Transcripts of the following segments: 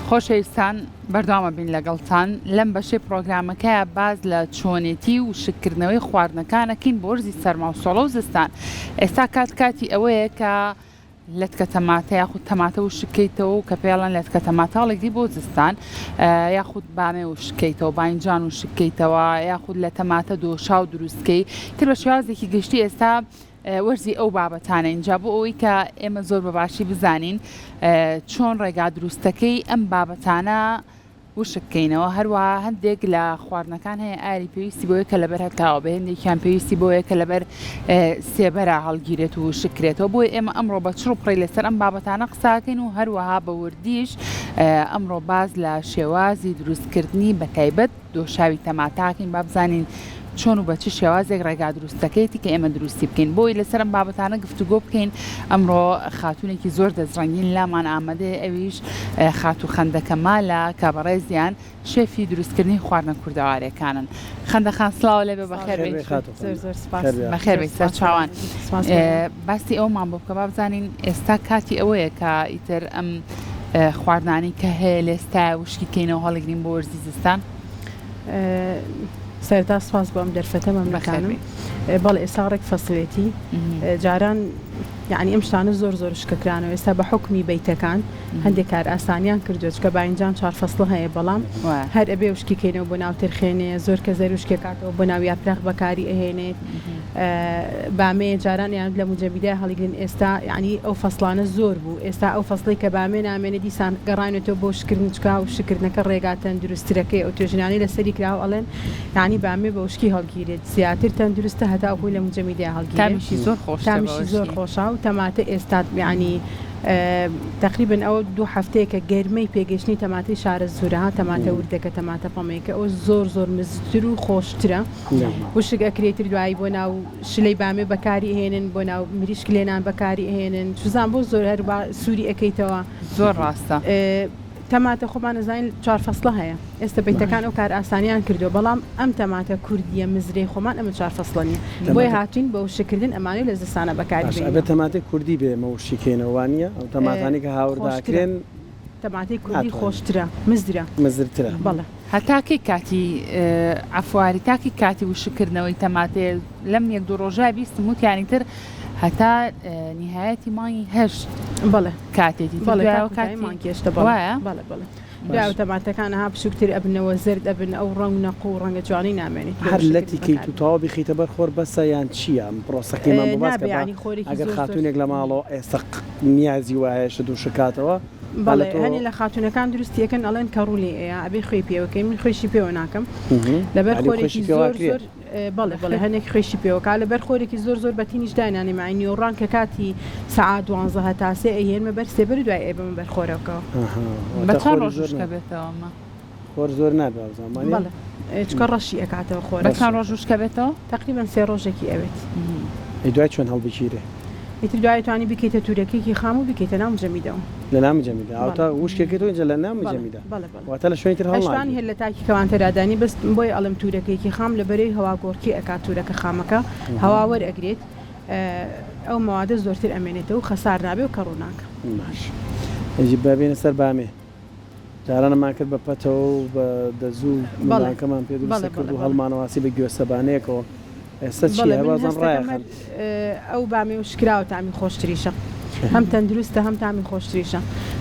خۆشەویستان بەردەوامە بین لەگەڵتان لەم بەشەی پڕۆگرامەکەیا باس لە چۆنێتی و شککردنەوەی خواردنەکانەکەین بۆ وەرزی سەرما و سۆڵە و زستان ئێستا کات کاتی ئەوەیە کە لەتکە تەماتە یاخود تەماتە وشککەیتەوە و کە پێڵەن لەتکە تەماتە هەڵێگری بۆ زستان یاخود بامێ وشککەیتەوە باینجان وشککەیتەوە یاخود لە تەماتە دۆشاو دروستکەی تر بە شێوازێکی گشتی ئێستا وەرزی ئەو بابەتانە ئینجا بۆ ئەوەی کە ئێمە زۆر بە باشی بزانین چۆن ڕێگا دروستەکەی ئەم بابەتانە وشک کەینەوە هەروەها هەندێک لە خواردنەکان هەیە ئاری پێویستی بۆیە کە لەبەر هەتاوە بێ هەندێکیان پێویستی بۆیە کە لەبەر سێبەرە هەڵگیرێت و وشک کرێتەوە بۆیە ئێمە ئەمڕۆ بە چڕ و پڕی لەسەر ئەم بابەتانە قساکەین و هەروەها بە وردیش ئەمڕۆ باز لە شێوازی دروستکردنی بەتایبەت دۆشاوی تەماتاکەین با بزانین چۆن و بە چ شێوازێک ڕێگا دروستەکەیەتی کە ئێمە دروستی بکەین بۆی لەسەر ئەم بابەتانە گفتوگۆ بکەین ئەمڕۆ خاتونێکی زۆر دەستڕەنگین لامان ئامادەیە ئەویش خاتوو خەندە کەمالە کە بەڕێزیان شێفی دروستکردنی خواردنە کوردەوارێکانن خەندە خان سڵاو لێبێ بەخێر بێی بەخێر بێی سەرچاوان باسی ئەومان بۆ بکە با بزانین ئێستا کاتی ئەوەیە کە ئیتر ئەم خواردنانی کە هەیە لێستا وشکی کەینەوە هەڵگرین بۆ وەرزی زستان؟ سەرەتا سوپاس بۆ ئەم دەرفەتە مەمنونتانم. بەڵێ ئێستا ڕێک فەسڵێتی جاران یعنی ئەم شتانە زۆر زۆر شکەکرانەوە ئێستا بە حوکمی بەیتەکان هەندێک کار ئاسانیان کردووە چکە باینجان چوار فەسڵە هەیە بەڵام هەر ئەبێ وشکی کەینەوە بۆ ناو ترخێنێ زۆر کە زەروشکێکاتەوە بۆ ناو یاپراخ بەکاری ئەهێنێت بامێ جاران یان لە موجەمیدای هەڵیگرن ئێستا یانی ئەو فەسڵانە زۆر بوو ئێستا ئەو فەسڵەی کە بامێ نامێنێ دیسان گەڕاینەتەوە بۆ وشکردن چکا وشکردنەکە ڕێگا تەندروسترەکەی ئەو توێژینانەی لەسەری کراوە ئەڵێن یانی بامێ بە وشکی هەڵگیرێت زیاتر تەندروستە هەتاوەکو لە موجەمیدای هەڵگیرێ تامیشی زۆر خۆشترە بە تامیشی زۆر وشکی. خۆشە و تەماتە ئێستا یانی تەقریبەن ئەوە دوو هەفتەیە کە گەرمەی پێگەیشتنی تەماتەی شارەزوورە ها تەماتە وردەکە تەماتە پەمەیەکە ئەوە زۆر زۆر مزتر و خۆشترە. وشک ئەکرێ تر دوایی بۆ ناو شلەی بامێ بەکاری ئەهێنن بۆ ناو مریشک لێنان بەکاری ئەهێنن چوزان بۆ زۆر هەر با سووری ئەکەیتەوە. زۆر ڕاستە. تەماتە خۆمان ئەزانین چوار فەسڵە هەیە ئێستا بەیتەکان ئەو کار ئاسانیان کردووە بەڵام ئەم تەماتە کوردیە مزرەی خۆمان ئەمە چوار فەسڵە نیە بۆیە هاتوین بە وشککردن ئەمانەی لە زستانە بەکاری باشە ئەبێ بێنینەوە. تەماتەی کوردی بێ ئێمە وشکی کەینەوە وانیە؟ ئەو تەماتانەی کە هاوردە خۆشترە ئەکرێن تەماتەی کوردی ناتوانین. خۆشترە مزرە. مزرترە. بەڵێ. هەتا کەی کاتی عەفواری تا کەی کاتی وشک کردنەوەی تەماتەیە لەم یەک دوو ڕۆژە بیستم وتیان ئیتر هەتا نیهایەتی مانگی هەشت بەڵێ کاتێتی تر بەڵێ تا دوایەوە کۆتایی کاتی مانگی هەشتە بەڵێ وایە؟ بەڵێ بەڵێ باش دوایەوە تەماتەکان ئەها بچووکتر ئەبنەوە زەرد ئەبن ئەو ڕەنگ نەق و ڕەنگە جوانەی نامێنێت بۆ هەر وشککردن لەتی کەیت بەکار و تەواو بیخەیتە بەر خۆر بەسە یان چییە ئەم پرۆسەکەیمان بۆ باس نابێ کە با یانی خۆرێکی ئەگەر زۆر زۆر خاتوونێک لە ماڵەوە ئێستا نیازی وایە شت وشک کاتەوە با لە بەڵێ تۆ هەنێ لە خاتوونەکان دروستی ئەکەن ئەڵێن کەڕوو لێ ئەیا ئەبێ خوێی پێوە کەی من خوێشی پێوە ناکەم لەبەر یانی خۆرێکی خوێشی پێوە زۆر ئەکرێ؟ زۆر بەڵێ بەڵێ هەنێک خوێشی پێوە کا لەبەر خۆرێکی زۆر زۆر بەتینیش داینانێم یانی نیوەڕان کە کاتی سەعات دوانزە هەتا سێ ئەیهێنمە بەر سێبەر و دوای ئەیبەمە بەر خۆرەکەوە. ئەها بە واتە چەند خۆری ڕۆژ زۆر وشکە نابێ. بێتەوە ئەمە؟ خۆر زۆر نابێ وابزانم وانیە؟ بەڵێ چونکە ڕەشی ئەکاتەوە بە خۆرەکە. چەند ڕەشی. ڕۆژ وشکە بێتەوە؟ تەقریبەن سێ ڕۆژێکی ئەوێت. ئەی دوای چۆن هەڵبگیرێ؟ ئیتر دوای ئەتوانی بیکەیتە تورەکێکی خام و بیکەیتە ناو مجەمیدەوە. لە ناو مجەمیدا بەڵێ. ئەوتا وشکێکەی تۆ ئینجا لە ناو بەڵێ مجەمیدا بەڵێ بەڵێ. واتە لە شوێنی تر ئەشتوانی هەڵناگیرێ. هەر لە تاکی کەوانتەرا دانی بەس بۆیە ئەڵێم تورەکێکی خام لەبەرەی هەوا گۆڕکێ ئەکات تورەکە خامەکە هەوا وەرئەگرێت ئەو مەوادە زۆرتر ئەمێنێتەوە و خەسار نابێ و کەڕوو ناکا. باش ئەجی با بێینە سەر بامێ. جارانمان کرد بە پەتەوە و بە دەزوو و بەڵێ ملانکەمان پێ دروست بەڵێ دەکرد بەڵێ و بەڵێ. هەڵمانەواسی بە گوێسەبانەیەکەوە. ئێستا چییە؟ بەڵێ هەر من وازان هەستەکەم هەر ڕایەخەن. ئەو بامێ وشکراوە تامی خۆشتریشە هەم تەندروستە هەم تامی خۆشتریشە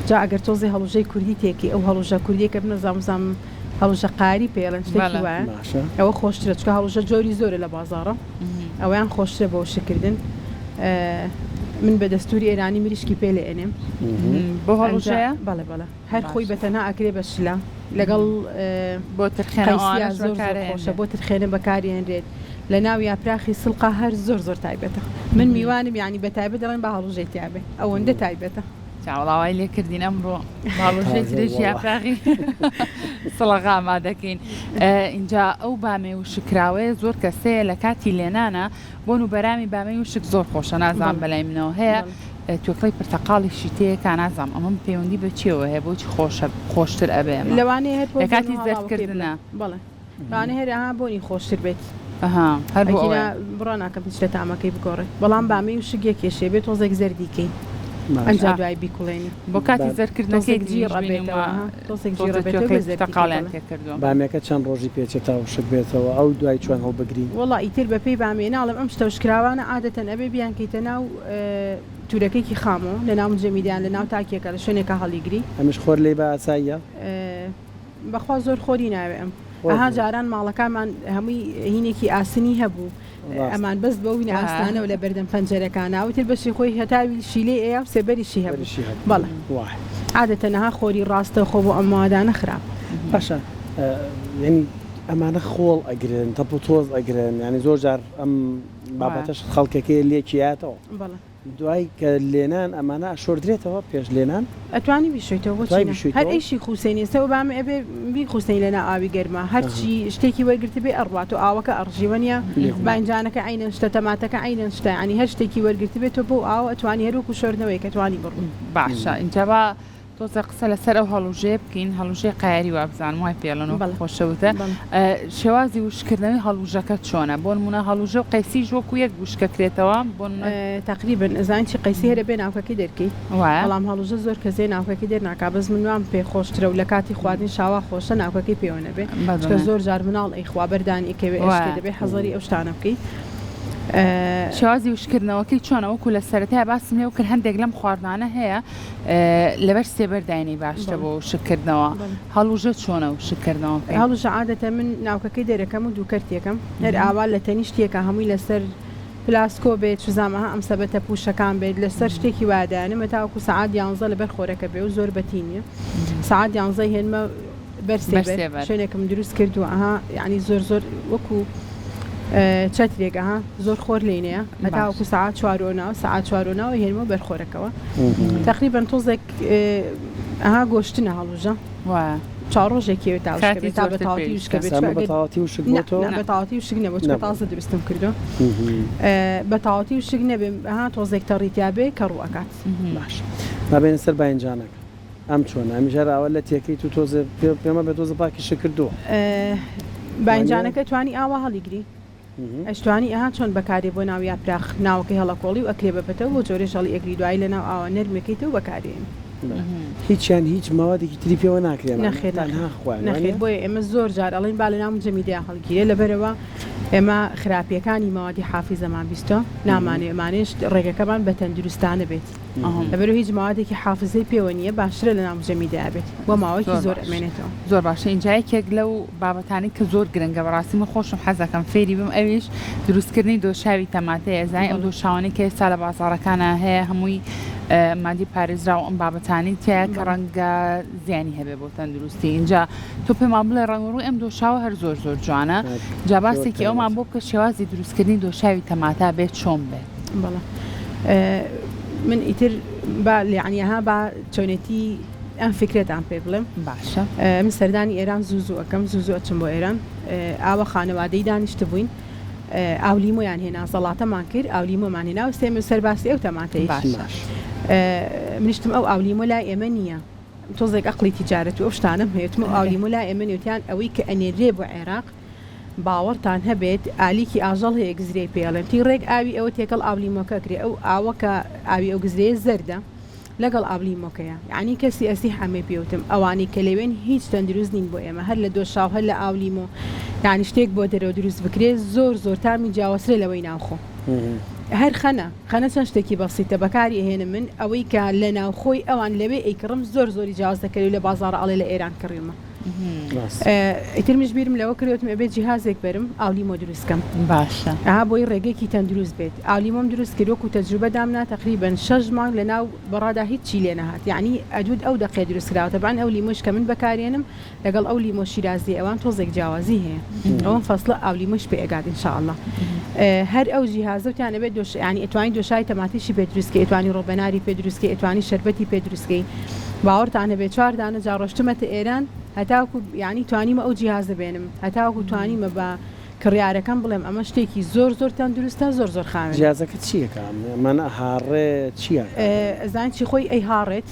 جا ئەگەر تۆزێ هەڵوژەی کوردی تێکەی ئەو هەڵوژە کوردیە کە بنەزانم بزانم هەڵوژە قاری پێ ئەڵێن شتێکی بەڵێ. وایە باشە. ئەوە خۆشترە چونکە هەڵوژە جۆری زۆرە لە بازاڕە ئەوەیان خۆشترە بۆ وشککردن من بە دەستوری ئێرانی مریشکی پێ لێ ئەنێم بۆ ئەنجا هەڵوژەیە؟ بەڵێ بەڵێ هەر خۆی باشە. بە تەنها ئەکرێ بە شلە لەگەڵ بۆ ترخێنە قەیسیا ئەوانەش زۆر زۆر خۆشە بەکارئەهێنرێ. بۆ ترخێنە بەکاری ئەهێنرێت لە ناو یاپراخی سڵقا هەر زۆر زۆر تایبەتە من میوانم یانی بە تایبەت دەڵێن با هەڵوژەی تیا بێ ئەوەندە تایبەتە. چاوەڵا وای لێ کردین ئەمڕۆ باڵوژەی تازە ترێژ وەڵا. یاپراغی سڵەغا ئامادەکەین ئینجا ئەو بامێ وشککراوەیە زۆر کەسەیە لە کاتی لێنانە بۆن و بەرامی بامی وشک زۆر خۆشە نازانم بەڵێ بەلای منەوە هەیە بەڵێ. توێکڵی پرتەقاڵیشی تێکا نازانم ئەمە پەیوەندی بە چیەوە هەیە بۆچی خۆشە خۆشتر ئەبێ ئەمە لەوانەیە هەر بۆ لە بۆن کاتی و زەرد هەڵاوەکەی بڵێ کردنە. بەڵێ لەوانەیە هەر ئەها بۆنی خۆشتر بێت. ئەها هەر بۆ ئەگینا ئەوەیە. بڕوا ناکەم هیچ لە تامەکەی بگۆڕێت بەڵام بامی وشک یەک کێشەیە بێ تۆزێک زەردی کەی. ئەنجا دوای بیکوڵێنی. بۆ کاتی زەردکردنەکەی تۆزێک جیڕ ئەبێتەوە ها تۆزێک جیڕ ئەبێتەوە بە زەردی پرتەقاڵیان تێ کردووە. بامیەکە چەند ڕۆژی پێچێت تا وشک بێتەوە ئەو دوای چۆن هەڵبگری؟ وەڵا ئیتر بە پێی بامیە ناڵێم ئەم شتە وشکراوانە عادەتەن ئەبێ بیانکەیتە ناو تورەکێکی خامۆ لە ناو مجەمیدە یان لە ناو تاکێکە لە شوێنێکا هەڵیگری. ئەمیش خۆر لێی با ئاساییە؟ بەخوا زۆر خۆری ناوێ ئەم. ئەها جاران ماڵەکانمان هەمووی هینێکی ئاسنی هەبوو ئەمان بەس بەو هینە ئاسنانەوە لە بەردەم پەنجەرەکانا ئیتر بەشی خۆی هەتاوی شیلەی ئەیا و سێبەریشی هەبوو بەڵێ عادەتەن ئەها خۆری ڕاستەوخۆ بۆ ئەم مەوادانە خراپە. باشە یانی ئەمانە خۆڵ ئەگرن تەپ و تۆز ئەگرن یانی زۆر جار ئەم بابەتەش خەڵکەکەی لێکیاتەوە. بەڵێ. دوای کە لێنان ئەمانە ئەشۆردرێتەوە پێش لێنان؟ ئەتوانی بیشۆیتەوە بۆچی دوای نا هەر بیشۆیتەوە؟ ئەیشی خوسێنی ئێستا ئۆبامە ئەبێ بیخوسێنی لەناو ئاوی گەرما هەرچی شتێکی وەرگرتبێ ئەڕوات و ئاوەکە ئەڕژی وەنیە بێگومان. باینجانەکە عەینەن شتە تەماتەکە عەینەن شتە یانی هەر شتێکی وەرگرتبێ تۆ بەو ئاوە ئەتوانی هەر وەکو شۆردنەوەیەک ئەتوانی بڕوی. باشە ئینجا با تۆزێ قسە لەسەر ئەو هەڵوژەیە بکەین، هەڵوژەی قایاری وابزانم وای پێڵێن وەکو بەڵێ خۆشەوتە، بەڵێ. شێوازی وشککردنەوەی هەڵوژەکە چۆنە؟ بۆ نموونە هەڵوژە و قەیسیش وەکو یەک وشکەکرێتەوە؟ بۆ نموونە. تەقریبەن ئەزانی چی قەیسی هەر ئەبێ ناوکەکەی دەرکەی وایە؟ بەڵام هەڵوژە زۆر کەس هەیە ناوکەکەی دەرناکا بەس من وام پێ خۆشترە و لە کاتی خواردنیشا وا خۆشە ناوکەکەی پێوە نەبێ چونکە بەڵێ. زۆر جار مناڵ ئەیخوا بەردانی ئەکەوێ ئەشکێ وایە. دەبێ حەزەری ئەو شتانە بکەی. شێوازی وشککردنەوەکەی چۆنە؟ وەکو لە سەرەتای باسم لێو کرد هەندێک لەم خواردنانە هەیە لەبەر سێبەر داینەی باشترە بۆ وشککردنەوە هەڵوژە چۆنە وشککردنەوەکەی؟ هەڵوژە عادەتەن من ناوکەکەی دەرەکەم و دووکەرتێکم هەر ئاوا لە تەنیشت یەکا هەمووی لەسەر پلاسکۆ بێت چوزام ئەها ئەم سەبەتە پوشەکان بێت لەسەر شتێکی وایە دایانم هەتاوەکو سەعات یانزە لەبەر خۆرەکە بێ و زۆر بەتین نیە سەعات یانزەی هێنمە بەر سێبەر شوێنێکم دروست کردووە ئەها یعنی زۆر زۆر وەکو چەترێک ئەها زۆر خۆر لێی نەیە هەتاوەکو سەعات چوار و ناو سەعات چوار و ناو هێنمەوە بەر خۆرەکەوە تقریبا تۆزێک ئەها گۆشتنە هەڵوژە وایە چوار ڕۆژێکی تا وشکە کاتی بێت تا بە زۆرتر تەواوەتی پێویستە. وشکە بێت ئێستا چونکە ئەمە بە ئەگەر تەواوەتی وشک نا بۆتەوە؟ نا بە تەواوەتی وشک نەبوو چونکە نەبوو. تازە دروستم کردووە بە تەواوەتی وشک نەبێ ئەها تۆزێک تەڕی تیا بێ کەڕوو ئەکات. باش با بێینە سەر باینجانەکە ئەم چۆنە ئەمیش هەر ئاوا لە تێکەیت و تۆزێ پێ پێمە بێ تۆزە پاکیشت کردووە وانیە؟ باینجانەکە توانی ئاوا هەڵیگری ئەشتوانی ئەها چۆن بەکارێ بۆ ناو یاپراخ ناوەکەی هەڵەکۆڵی و ئەکرێ بە پەتەو بەو جۆرەش هەڵی ئەگری دوایی لەناو ئاوە نەرمەکەیتەوە بەکارێنی. هیچیان هیچ مەوادێکی تری پێوە ناکرێ ئەمانە نەخێر نەخێر تەنها خۆیان نەخێر وانیە؟ بۆیە ئێمە زۆر جار ئەڵێین با لەناو مجەمیدەیا هەڵگیرێ لەبەرئەوە ئێمە خراپیەکانی مەوادی حافیزەمان بیستوە نامانەوێ ئەمانەوێ ڕێگەکەمان بە تەندروستانە بێت. لەبەرئەوەی هیچ مەوادێکی حافزەی پێوە نییە باشترە لەناو مجەمیدەیا بێت بۆ ماوەیەکی زۆر زۆر باش ئەمێنێتەوە. زۆر باشە ئینجا یەکێک لەو بابەتانەی کە زۆر گرنگە بەڕاستی من خۆشم حەزەکەم فێری بم ئەویش دروستکردنی دۆشاوی تەماتەیە ئەزانی ئەو بەڵێ. دۆشاوانەی کە ئێستا لە بازاڕەکانا هەیە هەمووی مادی پارێزراو ئەم بابەتانەی تیایە کە بەڵێ. ڕەنگە زیانی هەبێ بۆ تەندروستی ئینجا تۆ پێمان بڵێ ڕەنگ و ڕووی ئەم دۆشاوە هەر زۆر زۆر جوانە جا زۆر باسێکی ئەومان تایبەتە. بۆ بکە شێوازی دروستکردنی دۆشاوی تەماتە بێ چۆن بێت؟ بەڵێ من ئیتر با یەعنی ها با چۆنێتی ئەم فیکرەتان پێ بڵێم باشە من سەردانی ئێران زوو زوو ئەکەم زوو زوو ئەچم بۆ ئێران ئاوە خانەوادەی دانیشتبووین ئاو لیمۆیان هێنا زەڵاتەمان کرد ئاو لیمۆمان هێنا و سێمە سەرباسی ئەو تەماتەیش باشە باش منیشتم ئەو ئاو لیمۆ لای ئێمە نییە تۆزێک ئەقڵی تیجارەت و ئەو شتانەم هەیە وتم ئەو ئاو لیمۆ لای ئێمە نییە وتیان ئەوەی کە ئەنێرێ بۆ عێراق باوەڕتان هەبێت ئالیکی ئاژەڵ هەیە گزرەی پێ ئەڵێن تی ڕێک ئاوی ئەوە تێکەڵ ئاو لیمۆکە ئەکرێ ئەو ئاوە کە ئاوی ئەو گزرەیە زەردە لەگەڵ ئاو لیمۆکەیە یانی کەسی ئەسیح ئەمەی پێ وتم ئەوانەی کە لەوێن هیچ تەندروست نین بۆ ئێمە هەر لە دۆشاو هەر لە ئاو لیمۆ یانی شتێک بۆ دەرەوە دروست بکرێ زۆر زۆر تامی جیاوازترە لەوەی ناوخۆ هەر خەنە خەنە چەند شتێکی بەسیتە بەکاری ئەهێنم من ئەوەی کە لە ناوخۆی ئەوان لەوێ ئەیکڕم زۆر زۆری جیاواز دەکەوێ لە بازاڕ ئەڵێ لە ئێران کڕیومە. ئیتر منیش بیرم لەوە کردەوە وتم ئەبێت جیهازێک بەرم ئاولیمۆ دروست کەم. باشە. ئەها بۆی ڕێگەیەکی تەندروست بێت. ئاولیمۆم دروست کرد وەکو تەجروبە دامنا تەقریبەن شەش مانگ لە ناو بەڕادا هیچی لێ نەهات یەعنی ئەدوت ئەو دەقەیە دروست کراوە تەبعەن ئەو لیمۆش کە من بەکارێنم لەگەڵ ئەو لیمۆ شیرازیەی ئەوان تۆزێک جیاوازی هەیە ئەوم فەسڵە ئاولیمۆش پێ ئەگات ان شاء اللە هەر ئەو جیهازە وتیان ئەبێت دۆش یەعنی ئەتوانی دۆشاوی تەماتەیشی پێ دروست کەی ئەتوانی ڕۆبەناری پێ دروست کەی ئەتوانی شەربەتی پێ دروست کەی باوەڕتان هەبێ چوار دانە جار ڕۆشتمەتە ئێران هەتاوەکو یانی توانیمە ئەو جیهازە بێنم هەتاوەکو توانیمە بە کڕیارەکەم بڵێم ئەمە شتێکی زۆر زۆر تەندروستە زۆر زۆر خاوێنە. جیهازەکە چییە کە ئەمانە ئەهاڕێ چییە؟ ئەزانی چی خۆی ئەیهاڕێت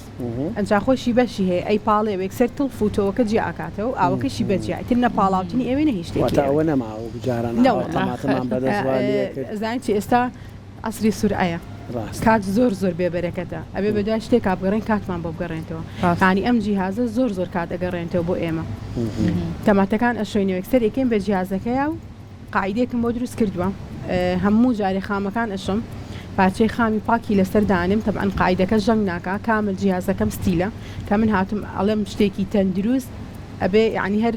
ئەنجا خۆشی بەشی هەیە ئەیپاڵێ و یەکسەر تڵف و تۆوەکە جیا ئەکاتەوە و ئاوەکەشی بە جیا ئیتر نە پاڵاوتنی ئەوێ نە هیچ شتێکی واتە ئەوێ. ئەوە نەماوە وەکو جاران ئاوە نەوەڵا تەماتەمان بەدەست وا لێ ئەکرد. ئەزانی چی ئێستا عەسری سورعەیە. ڕاستە. کات زۆر زۆر بێ بەرەکەتە ئەبێ بەدوای شتێکا بگەڕێین کاتمان بۆ بگەڕێنتەوە یانی ئەم جیهازە زۆر زۆر کات ئەگەڕێنتەوە بۆ ئێمە تەماتەکان ئەشۆینەوە یەکسەر ئەیکەین بە جیهازەکەیا و قاعیدەیەکم بۆ دروست کردووە هەموو جارێ خامەکان ئەشۆم پارچەی خامی پاکی لەسەر دانێم تەبعەن قاعیدەکە ژەنگ ناکا کامل جیهازەکەم ستیلە کە من هاتم ئەڵێم شتێکی تەندروست ئەبێ یانی هەر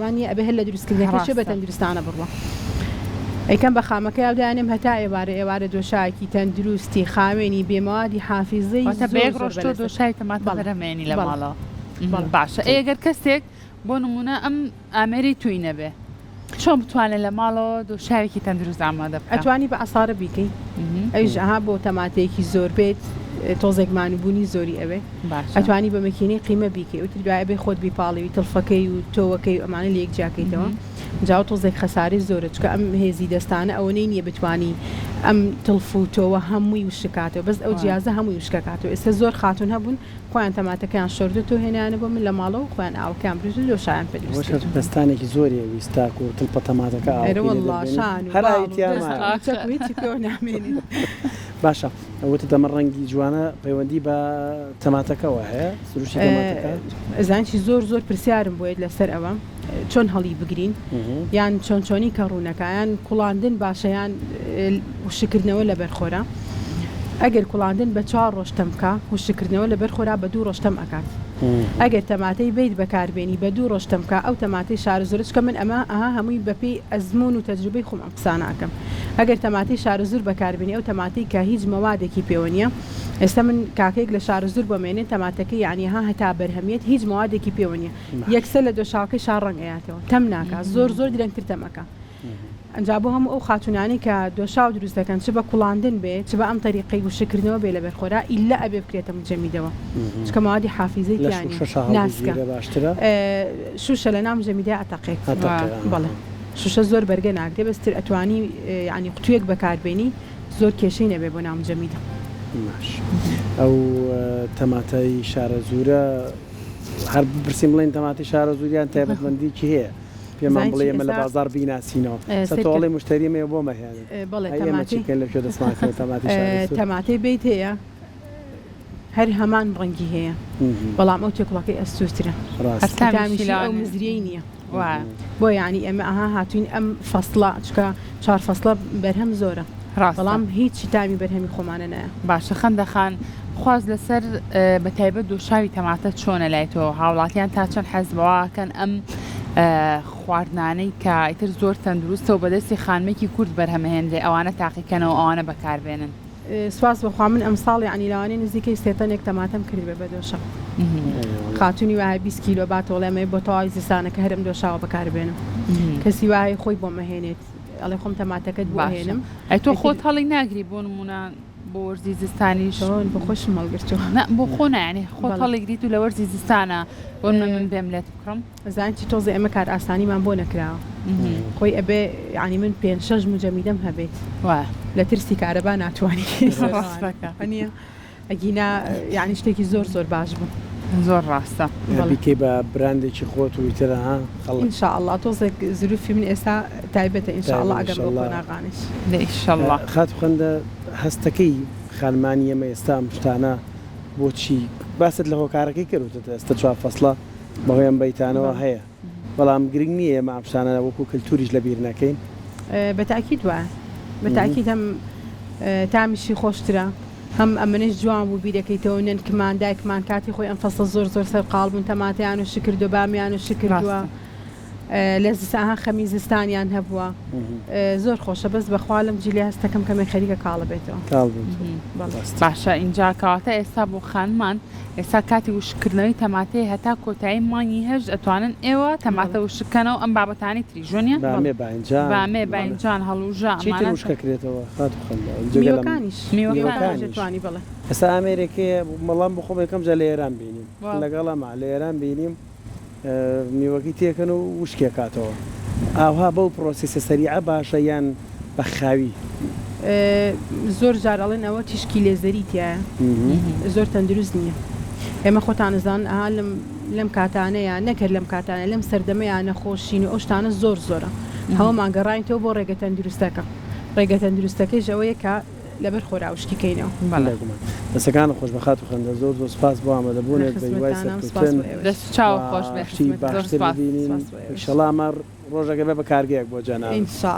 وانیە ئەبێ هەر لە دروست کردنەکەشێ بە ڕاستە. تەندروستانە بڕوا ئەیکەم بە خامەکەیا و دایانێم هەتا ئێوارە ئێوارە دۆشاکی تەندروستی خاوێنی بێ مەوادی حافیزەی واتە بە زۆر یەک زۆر ڕۆژ تۆ بەلەزەت دۆشاوی تەماتە بەڵێ بەرهەمێنی لە بەڵێ ماڵەوە بەڵێ. باشە ئەی گەر کەسێک بۆ نمونە ئەم ئامێرەی تۆی نەبێ چۆن بتوانێ لە ماڵەوە دۆشاوێکی تەندروست ئامادە بکا؟ ئەتوانی بە عەسارە بیکەی ئەویش ئەها بۆ تەماتەیەکی زۆر بێت تۆزێک مانوبوونی زۆری ئەوێ باشە. ئەتوانی بە مەکینەی قیمە بیکەی ئەوتر دوای ئەبێ خۆت بیپاڵێوی تڵفەکەی و تۆوەکەی و ئەمانە لەیەک جیاکەیتەوە جا ئەو تۆزێک خەسارەی زۆرە چونکە ئەم هێزی دەستانە ئەوەنەی نیە بتوانی ئەم تڵف و تۆوە هەمووی وشککاتەوە بەس ئەو جیازە هەمووی وشکەکاتەوە ئێستا زۆر خاتوون هەبوون خۆیان تەماتەکەیان شۆردۆتەوە هێنایانە بۆ من لە ماڵەوە خۆیان ئاوەکەیان بردو دۆشاویان پێ دروست ئەوەش کردووم. پەستانێکی زۆری ئەویست تاکو تڵپە تەماتەکە ئەرە ئاوەکەی لێ وەڵڵا دەربێنی شان و هەر باڵ ئاوی و تیا دەست مایەوە. و چەک و هیچی پێوە نامێنێ. باشە وتت ئەمە ڕەنگی جوانە پەیوەندی بە تەماتەکەوە هەیە سروشتی تەماتەکە؟ ئەزانی چی زۆر زۆر پرسیارم بۆیەت لەسەر ئەوە چۆن هەڵی بگرین یان چۆن چۆنی کە ڕوونەکە یان کوڵاندن باشە یان وشککردنەوە لەبەر خۆرا ئەگەر کوڵاندن بە چوار ڕۆژ تەم بکا وشککردنەوە لەبەر خۆرا بە دوو ڕۆژ تەم ئەکات ئەگەر تەماتەی بیت بەکاربێنی بە دوو ڕۆژ تەم بکا ئەو تەماتەی شارەزوورە چونکە من ئەمە ئەها هەمووی بەپێی ئەزموون و تەجروبەی خۆم ئەم قسانە ئەکەم ئەگەر تەماتەی شارەزوور بەکاربێنی ئەو تەماتەی کە هیچ مەوادێکی پێوە نییە ئێستا من کاکەیەک لە شارەزوور بۆم ئێنێ تەماتەکەی یانی ها هەتا بەرهەمیەت هیچ مەوادێکی پێوە نییە یەکسەر لە دۆشاوەکەی شار ڕەنگ ئەیاتەوە تەم ناکا زۆر زۆر درەنگتر تەم ئەکا ئەنجا بۆ هەموو ئەو خاتوونانەی کە دۆشاو دروست دەکەن چ بە کوڵاندن بێ چ بە ئەم تەریقەی وشککردنەوە بێ لەبەر خۆرا ئیللا ئەبێ بکرێتە مجەمیدەوە چونکە مەوادی حافیزەی لە تیا نیە شوشەشا ناسکە هەڵبگیرێ باشترە؟ شوشە لە ناو مجەمیدە ئەتەقێت ئەتەقێ ئا. بەڵێ شوشە زۆر بەرگە ناگرێ بەس تر ئەتوانی یانی قوتویەک بەکار بێنی زۆر کێشەی نەبێ بۆ ناو مجەمیدە. باش ئەو تەماتەی شارەزوورە هەر بپرسین بڵێن تەماتەی شارەزوور یان تایبەتمەندیکی هەیە پێمان زانی بڵێ چی ئێمە لە ئێستا بازاڕ بیناسینەوە سە سەیر تۆ کە ئەڵێی مشتەریم هەیە بۆم ئەهێنن بەڵێ ئەی ئێمە چی تەماتەی بکەین لە کوێ دەستمان کەوێت تەماتەی شارەزوور؟ تەماتەی بیت هەیە هەر هەمان ڕەنگی هەیە بەڵام ئەو تێکوڵەکەی ئەستوورترە ڕاستە. هەر تامیشی تامیشی ئەو لەوانەیە مزریەی نییە وایە. بۆ یانی ئێمە ئەها هاتووین ئەم فەسڵە چونکە چوار فەسڵە بەرهەم زۆرە ڕاستە. بەڵام هیچی تامی بەرهەمی خۆمانە نایە. باشە خەندە خان خواست لەسەر بە تایبەت دۆشاوی تەماتە چۆنە لای تۆ هاوڵاتیان تا چەند حەز بەوە ئەکەن ئەم خواردنانەی کە ئیتر زۆر تەندروستە و بەدەستی خانمێکی کورد بەرهەمەهێنرێ ئەوانە تاقیکەنەوە ئەوانە بەکاربێنن؟ سوپاس بۆ خوا من ئەمساڵ یەعنی لەوانەیە نزیکەی سێ تەنێک تەماتەم کردبێ بە دۆشاو خاتونی وایە 20 کیلۆ باتەوە ئەڵێ ئەمەوێ بۆ تەواوی زستانەکە هەر ئەم دۆشاوە بەکاربێنم کەسی وایە خۆی بۆم ئەهێنێت ئەڵێ خۆم تەماتەکەت بۆ باشە ئەهێنم ئەی تۆ ئیتر خۆت هەڵی ناگری بۆ نمونە بۆ وەرزی زستانیش چۆن بۆ خۆشم هەڵگرتووە نا بۆ خۆ نا یانی خۆت بەڵێ هەڵیگریت و لە وەرزی زستانە بۆ نمونە من بێم لێت بکڕم ئەزانی چی تۆزێ ئێمە کارئاسانیمان بۆ نەکراوە خۆی ئەبێ یانی من پێنج شەش موجەمیدەم هەبێت وایە لە ترسی کارەبا ناتوانی ڕاستەکە نییە ئەگینا یانی شتێکی زۆر زۆر باش بوو. زۆر ڕاستە. بەڵێ. بیکەی بە براندێکی خۆت و ئیتر ها خەڵک. ان شاء اللە تۆزێک زروفی من ئێستا تایبەتە ان شاء اللە تایبەت ئەگەم بەو ئیشەڵا. قۆناغانەش. دە ئیشەڵا. خاتوو خەندە هەستەکەی خانمانی ئێمە ئێستا ئەم شتانە بۆچی باست لە هۆکارەکەی کرد وتت ئێستا چوار فەسڵە بەهۆی ئەم بەیتانەوە بەڵێ. هەیە بەڵام گرنگ نییە ئێمە ئەم شتانە وەکو کەلتوریش لەبیر نەکەین؟ بە تاکید وایە بە تاکید هەم تامیشی خۆشترە هەم ئەمنش جوان بوو بیرەکەیتەوە نەنکمان دایکمان کاتی خۆی ئەم فەسڵە زۆر زۆر سەرقاڵ بوون تەماتەیان و شکردووە بامیان و شکردووە ڕاستە. لە زستان خەمی زستانیان هەبووە زۆر خۆشە بەس بەخوا لەم جیلە هەستەکەم کەمێک خەریکە کاڵە بێتەوە. کاڵ بێتەوە بەڵێ. ڕاستە. باشە ئینجا کەواتە ئێستا بۆ خانمان ئێستا کاتی وشککردنەوەی تەماتەیە هەتا کۆتایی مانگی هەشت ئەتوانن ئێوە تەماتە بەڵێ. وشک کەنەوە ئەم بابەتانەی تریش وەنیە؟ بەڵێ. بامێ باینجان بامێ بەڵێ. باینجان هەڵوژە چی تر ئەمانە وشک ئەکرێتەوە خاتوو خەندە جگە لەم میوەکانیش. میوەکانیش. میوەکانیش میوەکانیش ئەتوانی بەڵێ. ئێستا ئامێرێک هەیە بەڵام بۆ خۆم یەکەم جار لە ئێران بینیم واو. لەگەڵ ئەما لە ئێران بینیم میوەکەی تێکەن و وشکی ئەکاتەوە ئاوها بەو پرۆسیسە سەریعە باشە یان بە خاوی؟ زۆر جار ئەڵێن ئەوە تیشکی لێزەری تیایە زۆر تەندروست نییە ئێمە خۆتان ئەزانن ئەها لەم لەم کاتانەیە نەک هەر لەم کاتانە لەم سەردەمەیە نەخۆشین و ئەو شتانە زۆر زۆرە هەوەمان گەڕاینتەوە بۆ ڕێگە تەندروستەکە ڕێگە تەندروستەکەیش ئەوەیە کە. لەبەر خۆرا وشکی کەینەوە. بەڵێ. بێگومان. دەستەکانت خۆش بێ خاتوو خەندە زۆر زۆر سپاس بۆ ئامادەبوونت لە بە هیوای خزمەتتانام سپاس سەرکەوتن بۆ ئێوەش. دەست و چاوت و خۆش بێ شتی زۆر باشتر سپاس. ببینین سپاس بۆ ئێوەش. ئیشەڵا ئەمە ڕۆژەکە بێ بە کارگەیەک بۆ جەنابت. ان شاء.